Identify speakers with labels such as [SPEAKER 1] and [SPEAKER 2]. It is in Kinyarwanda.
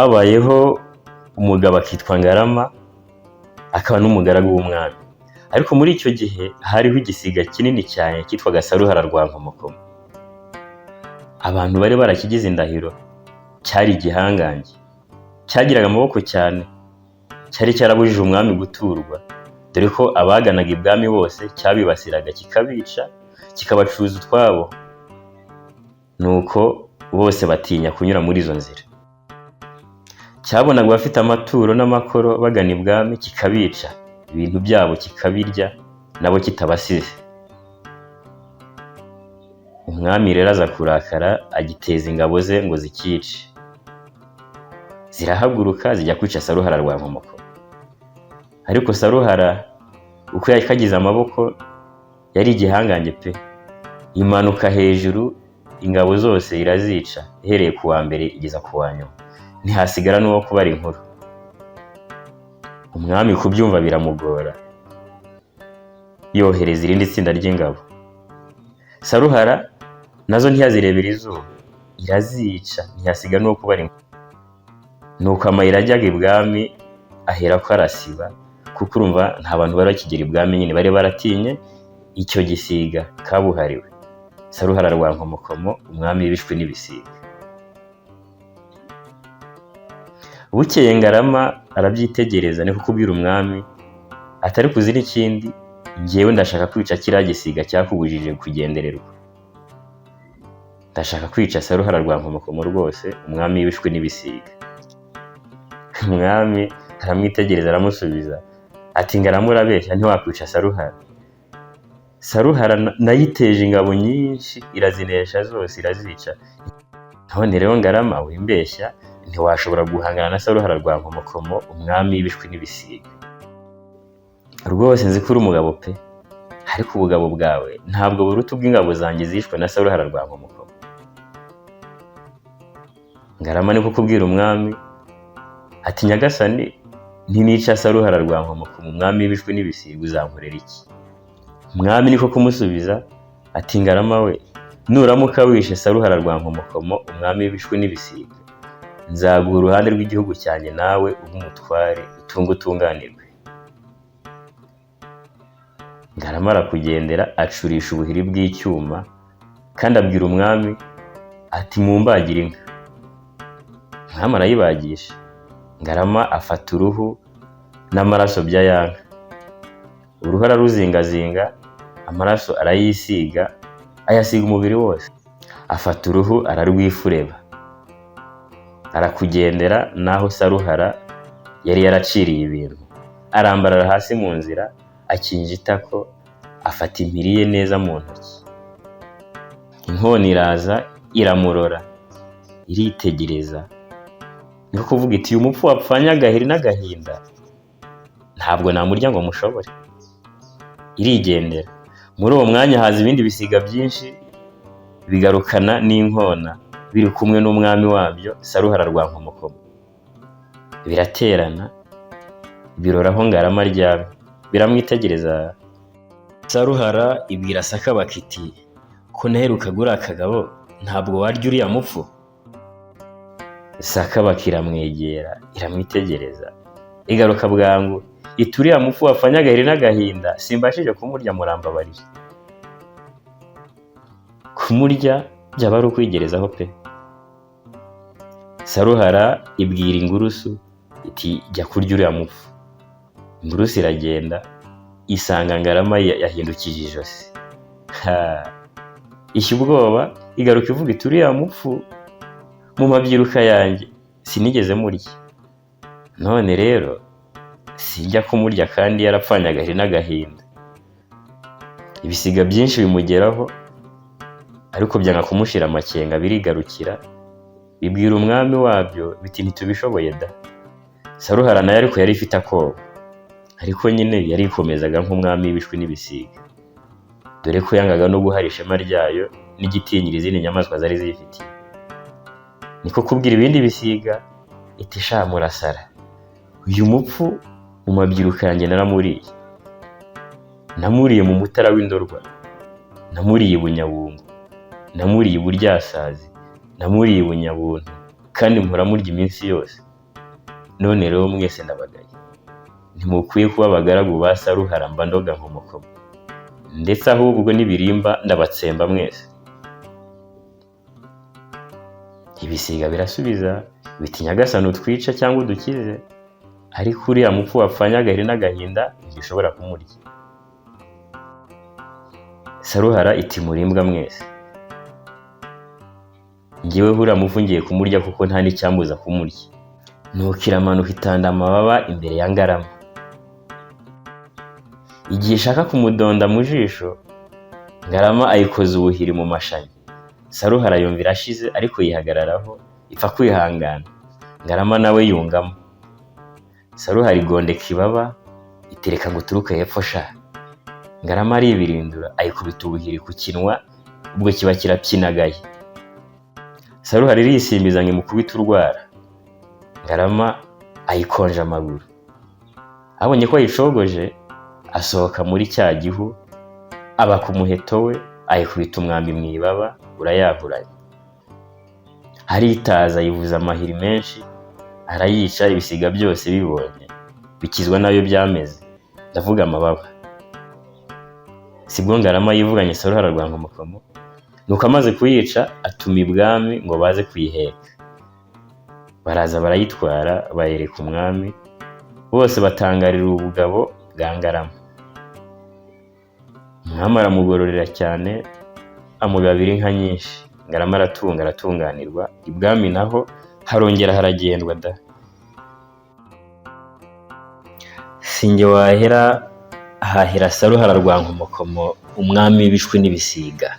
[SPEAKER 1] Habayeho umugabo akitwa Ngarama, akaba n'umugaragu w'umwami. Ariko muri icyo gihe hariho igisiga kinini cyane cyitwaga Saruhara rwa Nkomokomo. Abantu bari barakigize indahiro, cyari igihangange, cyagiraga amaboko cyane, cyari cyarabujije umwami guturwa, dore ko abaganaga ibwami bose cyabibasiraga kikabica, kikabacuza utwabo. Nuko bose batinya kunyura muri izo nzira. Cyabonaga abafite amaturo n'amakoro bagana ibwami kikabica, ibintu byabo kikabirya nabo kitabasize. Umwami rero aza kurakara, agiteza ingabo ze ngo zikice. Zirahaguruka zijya kwica Saruhara rwa Nkomokomo. Ariko Saruhara uko yari kagize amaboko, yari igihangange pe! Imanuka hejuru, ingabo zose irazica, ihereye ku wa mbere igeza ku wa nyuma, ntihasigara n'uwo kubara inkuru. Umwami kubyumva biramugora, yohereza irindi tsinda ry'ingabo. Saruhara nazo ntiyazirebera izuba, irazica, ntihasiga n'uwo kubara inkuru. Nuko amayira ajyaga ibwami aherako arasiba, kuko urumva nta bantu bari bakigera ibwami nyine, bari baratinye icyo gisiga kabuhariwe Saruhara rwa Nkomokomo, umwami w'ibishwi n'ibisiga. Bukeye Ngarama arabyitegereza, niko kubwira umwami atari kuzi n'ikindi: "Njyewe ndashaka kwica kiriya gisiga cyakubujije kugendererwa, ndashaka kwica Saruhara rwa Nkomokomo rwose, umwami w'ibishwi n'ibisiga." Umwami aramwitegereza, aramusubiza ati: "Ngarama, urabeshya, ntiwakwica Saruhara. Saruhara nayiteje ingabo nyinshi, irazinesha zose, irazica. None rero Ngarama, wimbeshya, ntiwashobora guhangana na Saruhara rwa Nkomokomo, umwami w'ibishwi n'ibisiga. Rwose nzi ko uri umugabo pe, ariko ubugabo bwawe ntabwo buruta ubw'ingabo zanjye zishwe na Saruhara rwa Nkomokomo." Ngarama niko kubwira umwami ati: "Nyagasani, ntinica Saruhara rwa Nkomokomo, umwami w'ibishwi n'ibisiga, uzankorera iki?" Umwami niko kumusubiza ati: "Ngarama we, nuramuka wishe Saruhara rwa Nkomokomo, umwami w'ibishwi n'ibisiga, nzaguha uruhande rw'igihugu cyanjye, nawe ube umutware, utunge utunganirwe." Ngarama arakugendera, acurisha ubuhiri bw'icyuma, kandi abwira umwami ati: "Mumbagire inka." Umwami arayibagisha. Ngarama afata uruhu n'amaraso bya ya nka, uruhu araruzingazinga, amaraso arayisiga, ayasiga umubiri wose. Afata uruhu ararwifureba, arakugendera n'aho Saruhara yari yaraciriye ibintu, arambarara hasi mu nzira, akinja itako, afata impiri ye neza mu ntoki. Inkona iraza, iramurora, iritegereza, niko kuvuga iti: "Uyu mupfu wapfanye agahiri n'agahinda, ntabwo namurya ngo mushobore." Irigendera. Muri uwo mwanya haza ibindi bisiga byinshi, bigarukana n'inkona, biri kumwe n'umwami wabyo Saruhara rwa Nkomokomo. Biraterana, birora aho Ngarama aryamye, biramwitegereza. Saruhara ibwira Sakabaka iti: "Ko naherukaga uriya kagabo, ntabwo warya uriya mupfu?" Sakabaka iramwegera, iramwitegereza, igaruka bwangu iti: "Uriya mupfu wapfanye agahiri n'agahinda, simbashije kumurya, murambabarira." Kumurya byaba ari ukwigerezaho pe! Saruhara ibwira ingurusu iti: "Jya kurya uriya mupfu." Ingurusu iragenda, isanga Ngarama yahindukije ijosi. Ha! Ishya ubwoba, igaruka ivuga iti: "Uriya mupfu mu mabyiruka yanjye sinigeze murya, none rero sinjya kumurya kandi yarapfanye agahiri n'agahinda." Ibisiga byinshi bimugeraho, ariko byanga kumushira amakenga, birigarukira, bibwira umwami wabyo biti: "Ntitubishoboye da." Saruhara nayo ariko yari ifite akoba, ariko nyine yarikomezaga nk'umwami w'ibishwi n'ibisiga, dore ko yangaga no guhara ishema ryayo n'igitinyiro izindi nyamaswa zari ziyifitiye. Niko kubwira ibindi bisiga iti: "Sha, murasara, uyu mupfu mu mabyiruka yanjye naramuriye, namuriye mu Mutara w'Indorwa, namuriye i Bunyabungo, namuriye i Buryasazi, namuriye i Bunyabuntu, kandi mpora murya iminsi yose. None rero mwese ndabagaye, ntimukwiye kuba abagaragu ba Saruhara mba ndoga Nkomokomo, ndetse ahubwo nibirimba ndabatsemba mwese. Ibisiga birasubiza biti: Nyagasani utwica cyangwa udukize, ariko uriya mupfu wapfanye agahiri n'agahinda ntidushobora kumurya. Saruhara iti: Murimbwa mwese, njyewe uriya mupfu ngiye kumurya kuko nta n'icyambuza kumurya. Nuko iramanuka itanda amababa imbere ya Ngarama. Igihe ishaka kumudonda mu jisho, Ngarama ayikoza ubuhiri mu mashami. Saruhara yumva irashize ariko yihagararaho, ipfa kwihangana. Ngarama nawe yungamo. Saruhara igondeka ibaba, itereka ngo uturuke hepfo sha. Ngarama aribirindura, ayikubita ubuhiri ku kinwa, ubwo kiba kirapyinagaye. Saruhara irisimbiza ngo imukubite urwara. Ngarama ayikonja amaguru. Abonye ko ayicogoje, asohoka muri cya gihu, abaka umuheto we, ayikubita umwambi mu ibaba, urayahuranya. Aritaza ayivuza amahiri menshi, arayica. Ibisiga byose bibonye bikizwa nayo byameze, ndavuga amababa. Sibwo Ngarama yivuganye Saruhara rwa Nkomokomo. Nuko amaze kuyica atuma ibwami ngo baze kuyiheka. Baraza barayitwara, bayereka umwami, bose batangarira ubugabo bwa Ngarama. Umwami aramugororera cyane, amugabira inka nyinshi. Ngarama aratunga aratunganirwa. Ibwami naho harongera haragendwa da. Si njye wahera, hahera Saruhara rwa Nkomokomo, umwami w'ibishwi n'ibisiga.